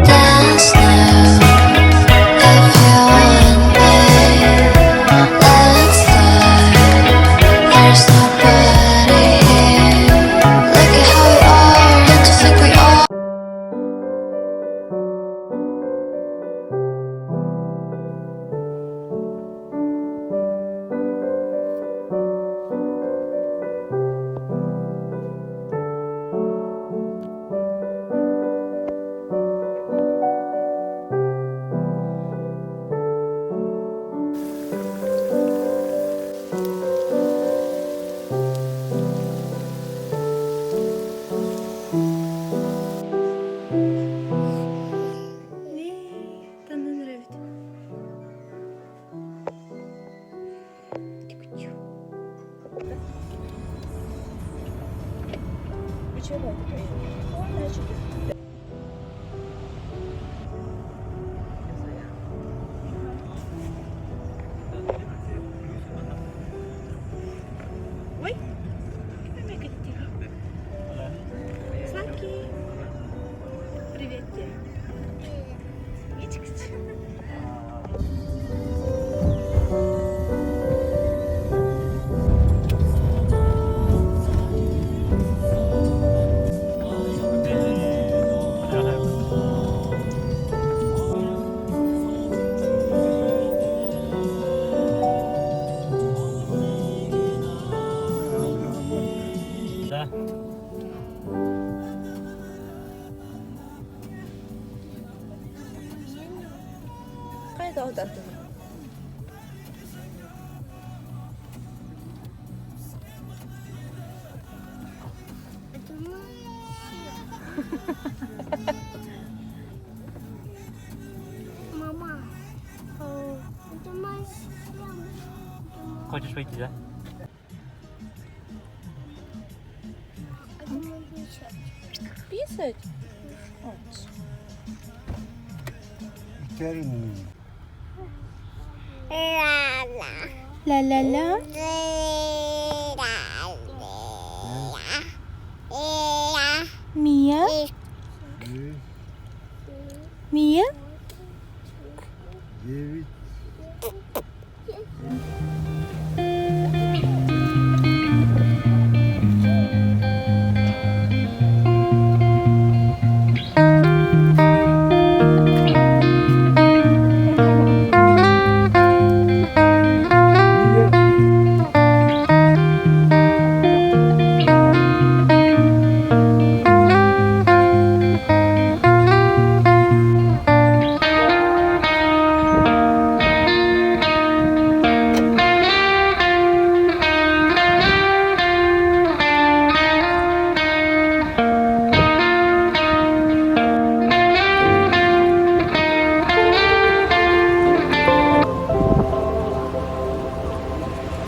Dance now if you want me. Let's start. There's nobody here. Look at how we are. Don't you think we are? Таннан эрэбит. Ой, Сладкий. Привет тебе. Да. Хайда отартын. Мама, это машина. Хочешь выйти, да? Это мой печать. Писать? Ла-ла-ла. Мия. Мия. Девять.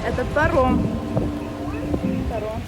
Это паром. Паром.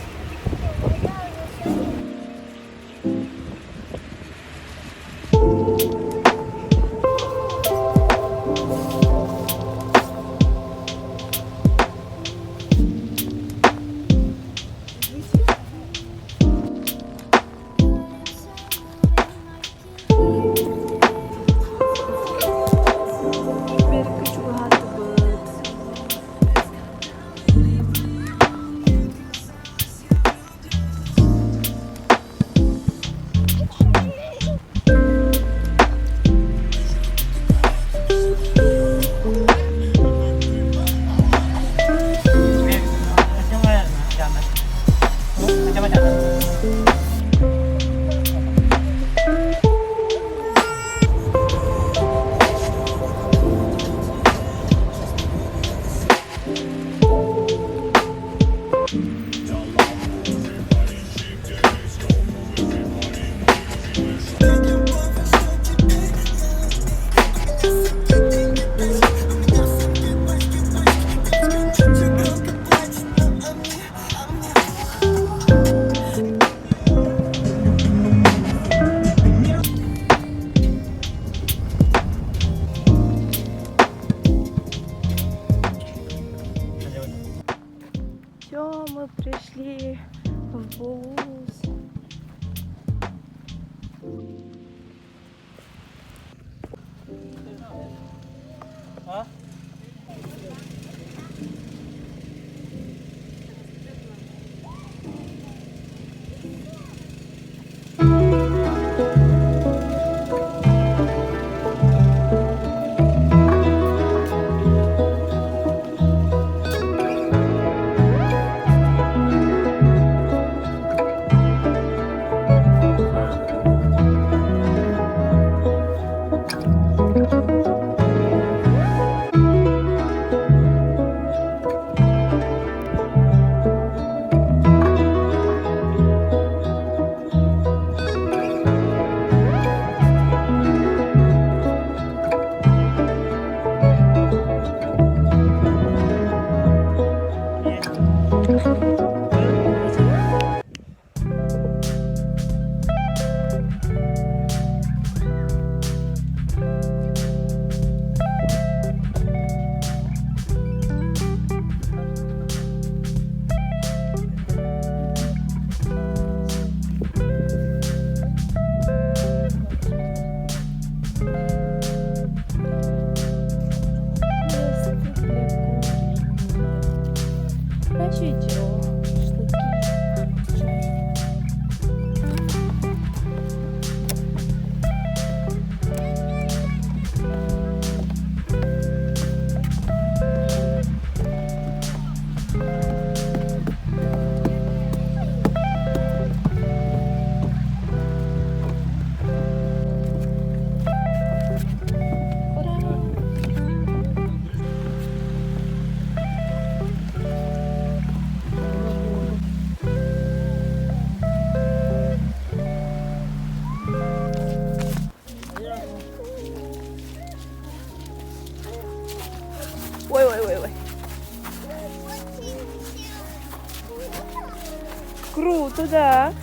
Круто, да.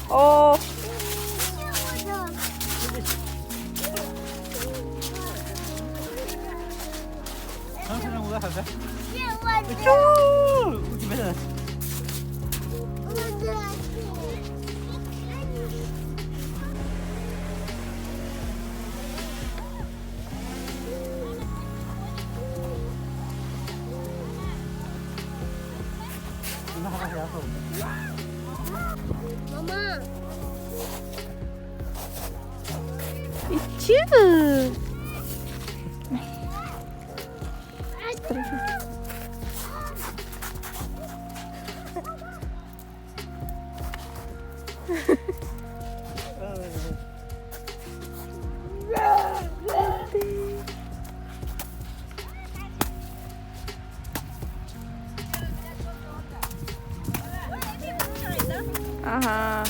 О! Мама. Чего? Ага.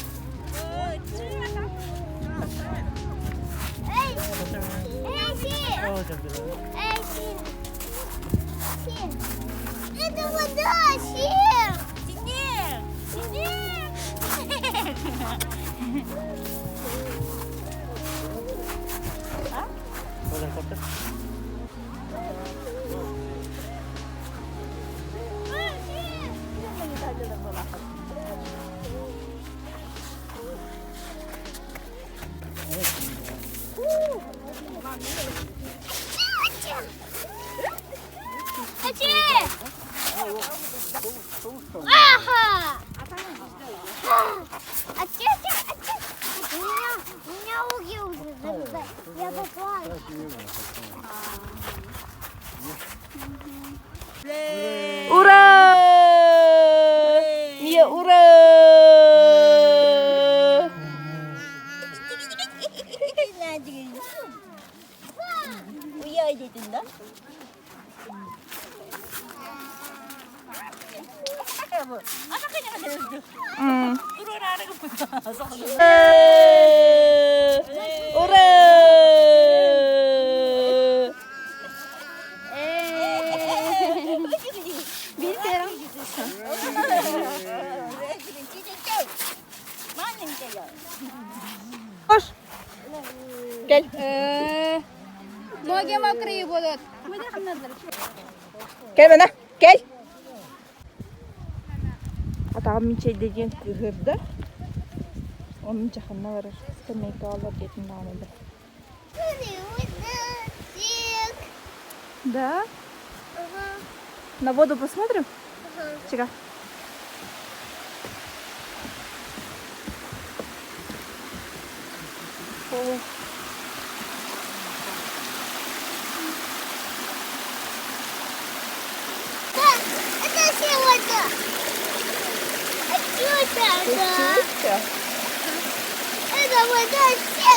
Это вода, сир! Синер! Синер! Ага! Отец, отец, у меня уги уже замерзают. Я попала. Ура! Мия, ура! М. Ура! Кош. Кел. Ноги мокрые будут. Кел мына, кел. Атаҕым мичэйдэ диэн кыыһырда. Онно дьаханна барар. Скамейкаҕа олор диэтим даҕаны да. Да? На воду посмотрим? Чика. О. Это сегодня. Это Это вода все.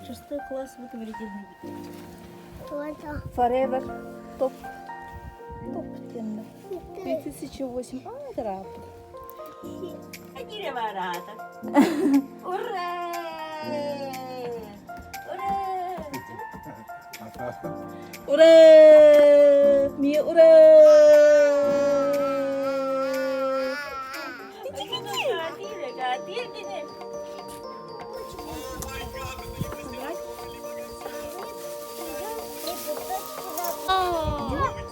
Шестой класс Forever топ. Топ теннер. 2008. А, это рап. Ура! Ура! Ура! Мия, ура!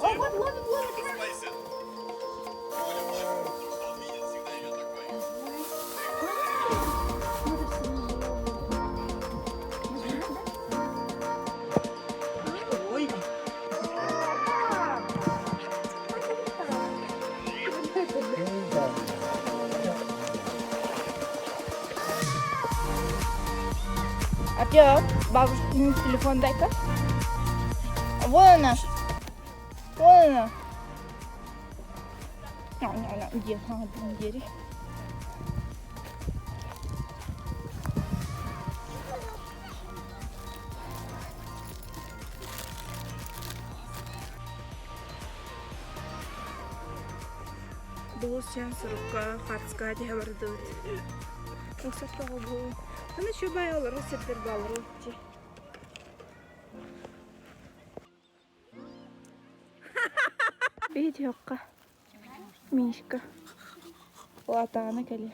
Ой, вот ловит, ловит. Артем, бабушкин телефон дай-ка. Вон она. Вон она. Диэри. Булус чан сурукка, хартска диһэ бардыбыт. Уксаттаҕа бу. Аны чубай олору сирдэр балары ти. Видеоққа. Мишка. Улаатаҕына кэлиэ.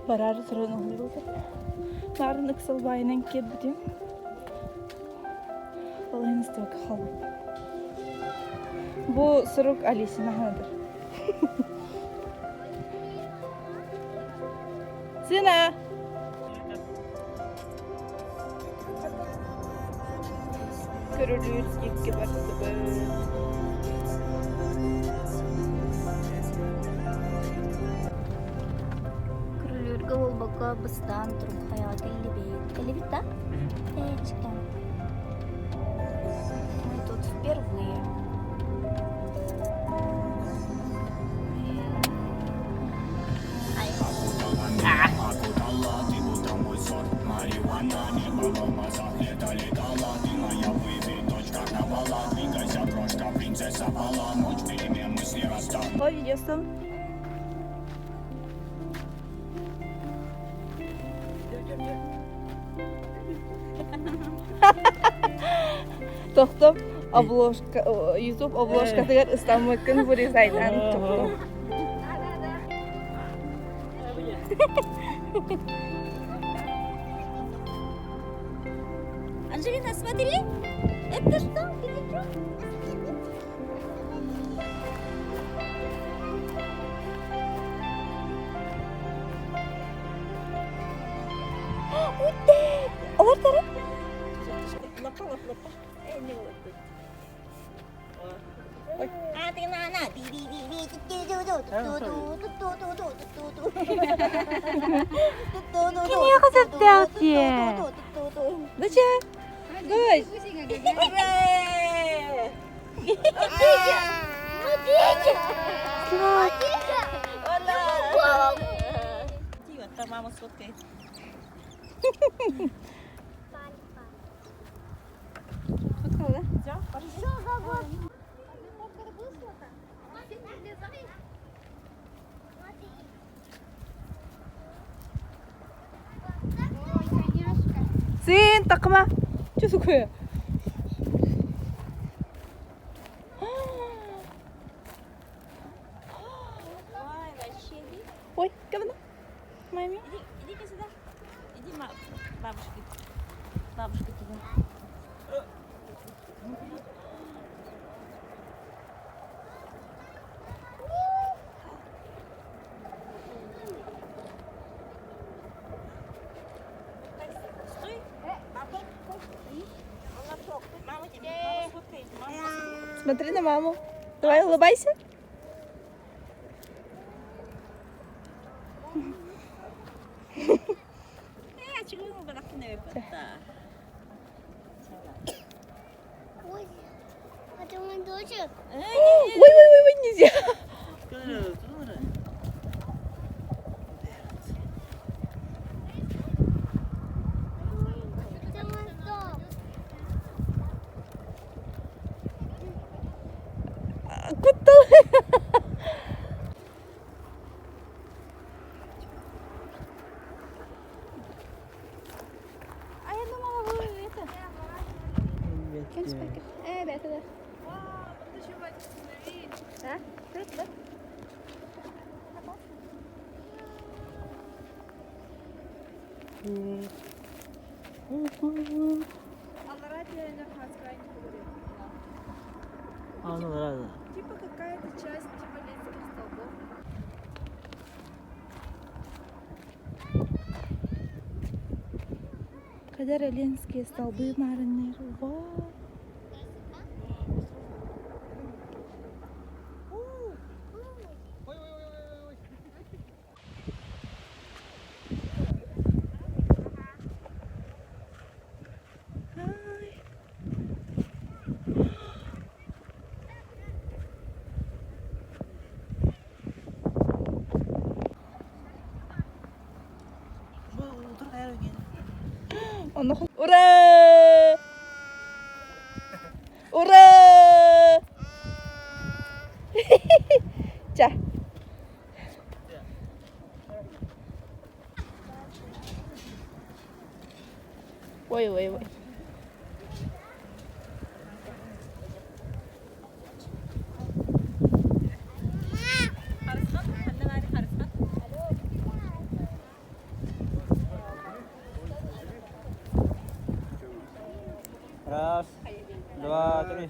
Бараары туран уһуйбутум. Нарын ыксал баайынан киирбитим. Ол иһин ыстыбакка хаалбыт. Бу сурук Алисина ханыдыр. Сына! Көрүлүүр икки бардыбыт. Күрүлүүргэ буолбакка быстаан турук хайаҕа кэллибит. Кэллибит да? Эчикэн. Мы тут впервые. Ой, видеосын. Тохтоп обложка YouTube обложкатыгар ыстаммыккын вырезайдан тоқтоп. Анжелина, смотри! Это что? Пятачок? Олар тары. Киниэхэ сөптөөх дии. Доча, дочь. Мама сфоткает. Сын, такма. Что такое? Ой, говно. Маме. Иди, иди-ка сюда. Иди, бабушка. Бабушка тебе. Стой. Папа. Мама тебе. Мама сфоткает. Мама сфоткает. Смотри на маму. Давай улыбайся. Ой, это мой дочек. Ой, ой, ой, ой, нельзя. Это мой дом. Куттал. А я думала, вы это... Кем спайка? Э, это да. А? Да? Типа какая-то часть типа Ленских столбов. Когда Ленские столбы марыннар. Вау. Ай. Ура! Ура! Чэ. Ой, ой, ой. Раз, два, три.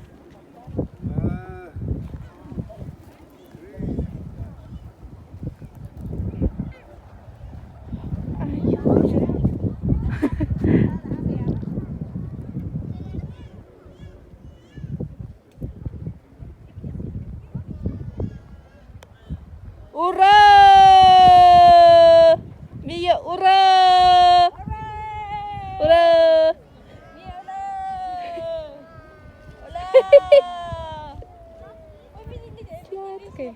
Ура! Мия, ура! Ура! Сладкая.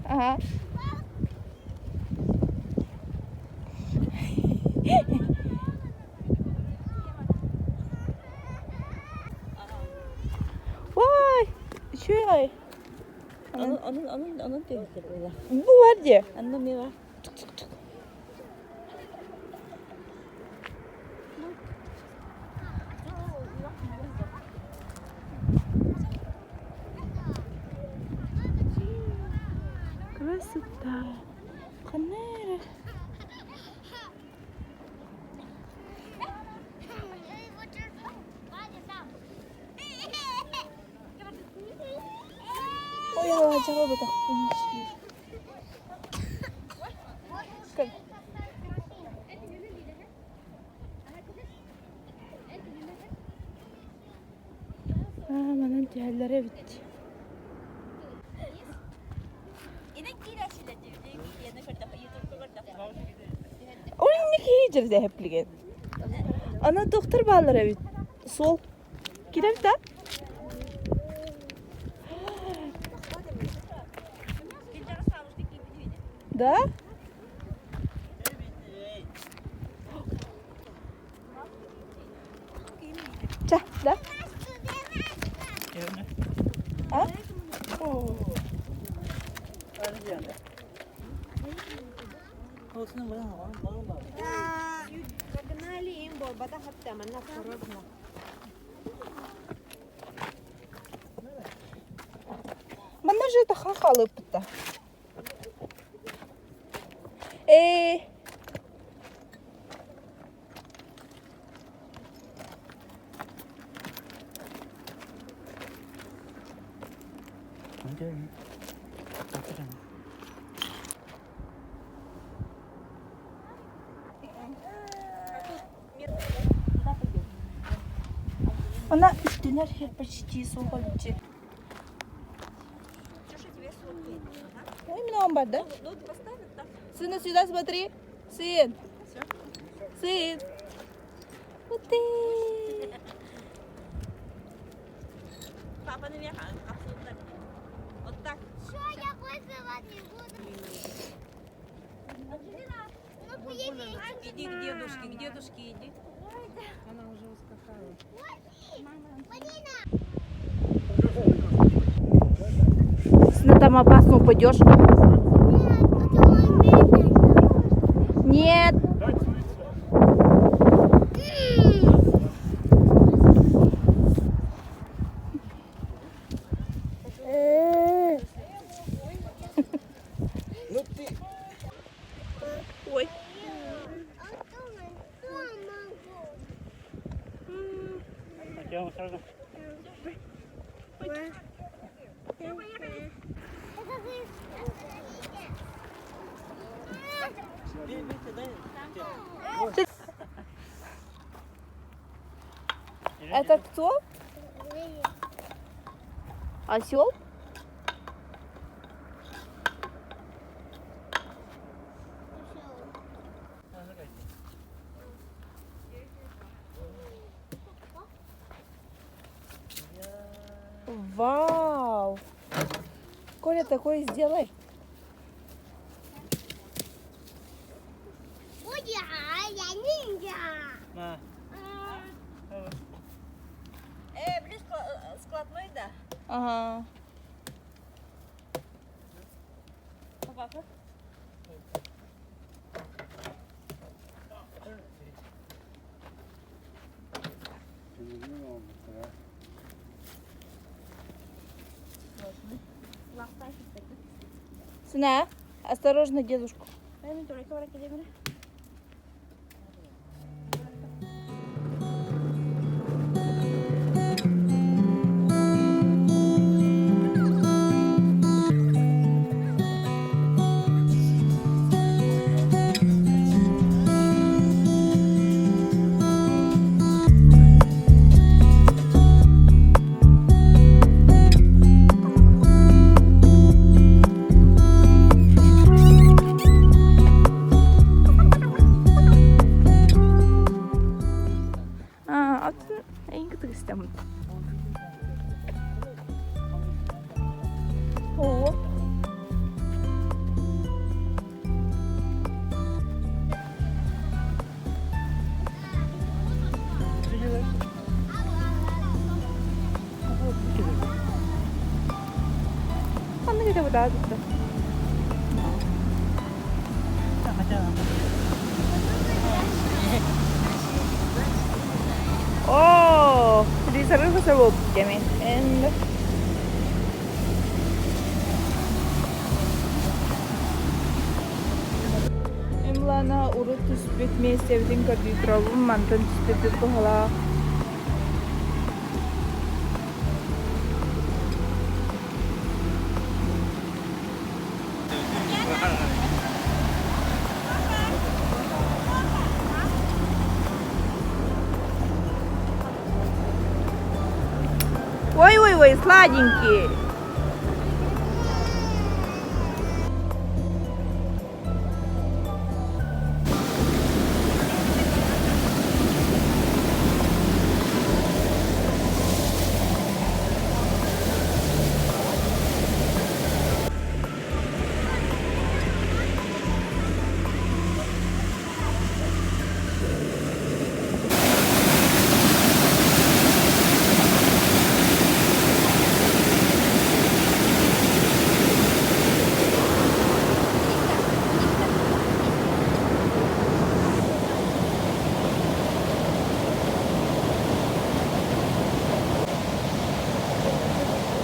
Ага. Ой, үчүгэй. Onun onun onun onun tüyleri. Бу бар дии. Анна мира. Красота. Ханна эрэ. Ой, алаадьыга бытахпын Аа, манан түһэллэрэ эбит. Ол инники дьэрдэ эһэплигин. Аны доктор бааллар эбит. Суол. Кирэбит да? Да? Чэ, да? А? Манна же таха халыппыта. Ээ. Она үстүнэр почти суох Именно он бар, да? Сына, сюда смотри. Сын. Сын. Вот ты. Папа наверх, Вот так. Что я больше вас не буду. Ну, появись. Иди к дедушке, к дедушке иди. Полина. Там опасно упадешь. Нет. Ну ты. Ой. Это кто? Осел? Вау! Коля, такое сделай. Э, складной, да? Ага. Сына, осторожно, дедушку. Аа, атын эҥин истэммит. Оо. Ханнык этэ бытаатытта. Оо, Лизары көсө кэми. Эннэ. Эмлана урут түспүт миэстэбитин көрдүү турабын, мантан түспүппүт быһалаах. Ой-ой-ой, сладенький.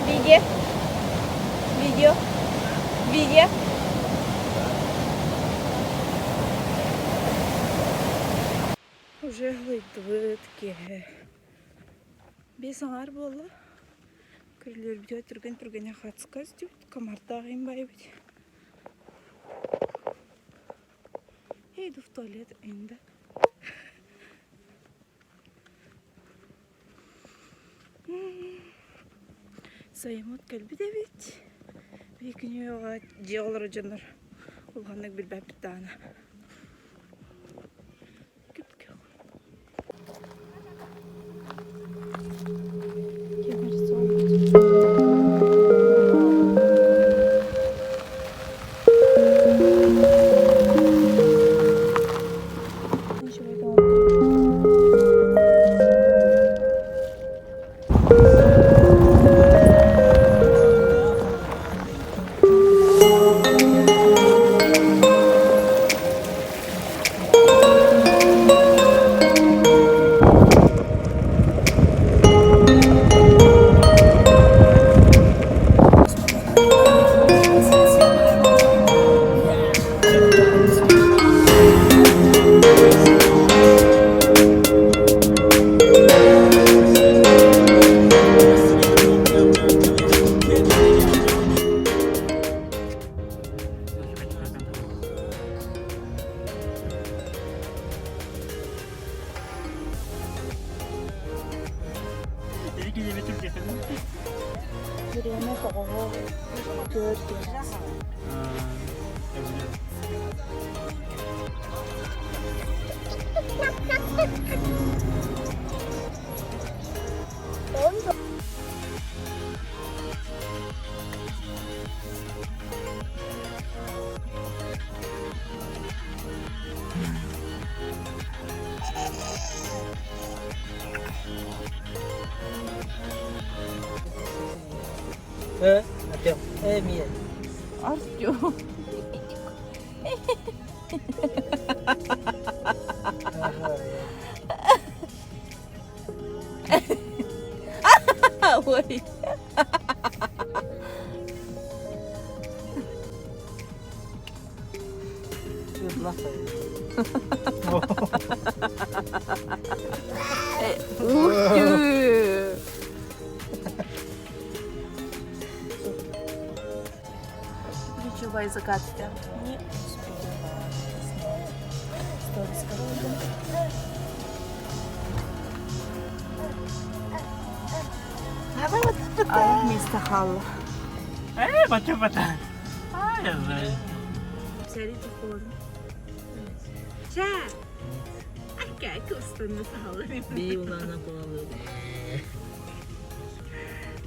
Видео. Видео. Видео. Уже ыйдыбыт киэһэ. Биэс аҥаар буолла. Күрүлүөрбүтүгэр түргэн-түргэнэ хатыска түстүбүт, комардаах иһин байбыт. Я иду в туалет, инде. Сайыммыт кэлбит эбит. Биир күнү дьиэ олорор дьоннор улаханнык билбэппит даҕаны. Время тоҕоһо түөрт диэн. Э, Артем, э, Мия. Артем. Ой. Ух ты! Ключевая загадка. Не успела снять сторис, короче. А вместо халла. Э, бачу бата. А, я знаю. Сядете холодно. Ча!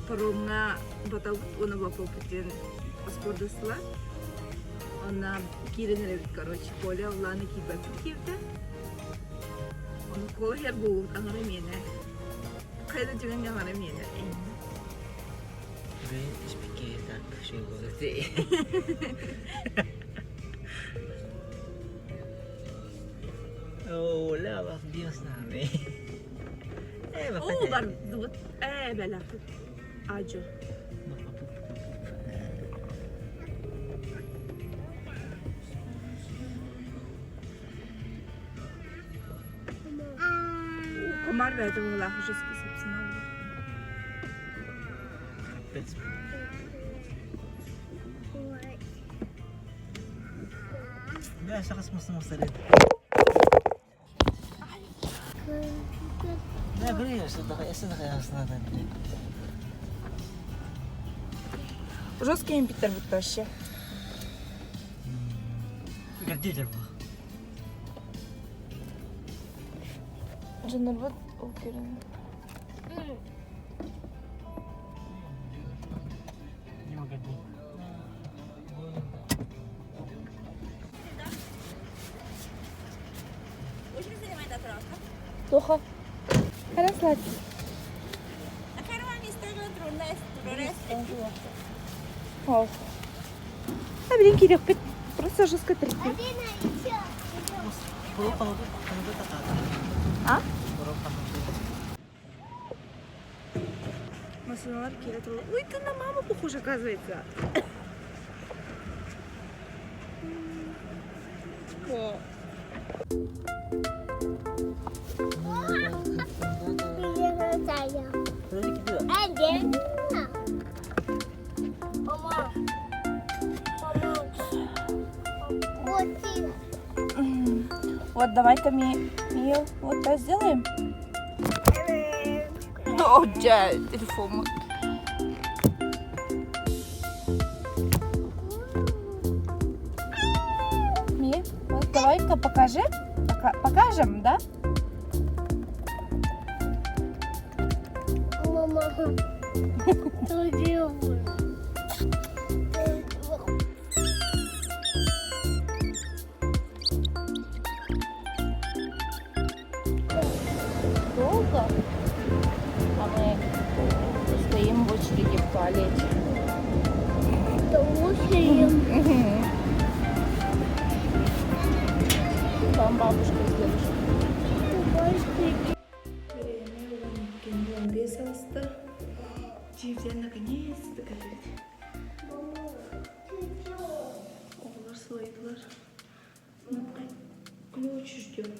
Паромҥа баталбыт уонна боппоппут диэн спордастылар. Онно киирэн эрэбит, короче, Коля Вланы киирбэппит киирдэ. Ону Коля иһэр буолбут аҥара миэнэ. Хайа да түгэҥҥэ аҥара миэнэ. Оо, бардыбыт. Ээ, бэлэхпит. Адьо. Комар бэйэтэ быһыылаах уже сапсыналлар. Жесткий импиттер бүтті вообще. Дьоннорбут ол көрөн. Тоха. Расслабься. Ох. А блин, кириэхпит. Просто жестко трясти. А? Массыыналар киирэ тураллар. Ой, ты на маму похож, оказывается. О. Вот давай-ка ми, Мию, вот так сделаем. О, дядь, телефон. Ми, вот давай-ка покажи. Пока, покажем, да? Мама, что делаешь? Долго, а мы стоим в очереди в туалете. Там бабушка с дедушкой. Время 15 ааста. Дьиэбитигэр наконец-то кэллибит. Оҕолор сылайдылар. Ключ ждем.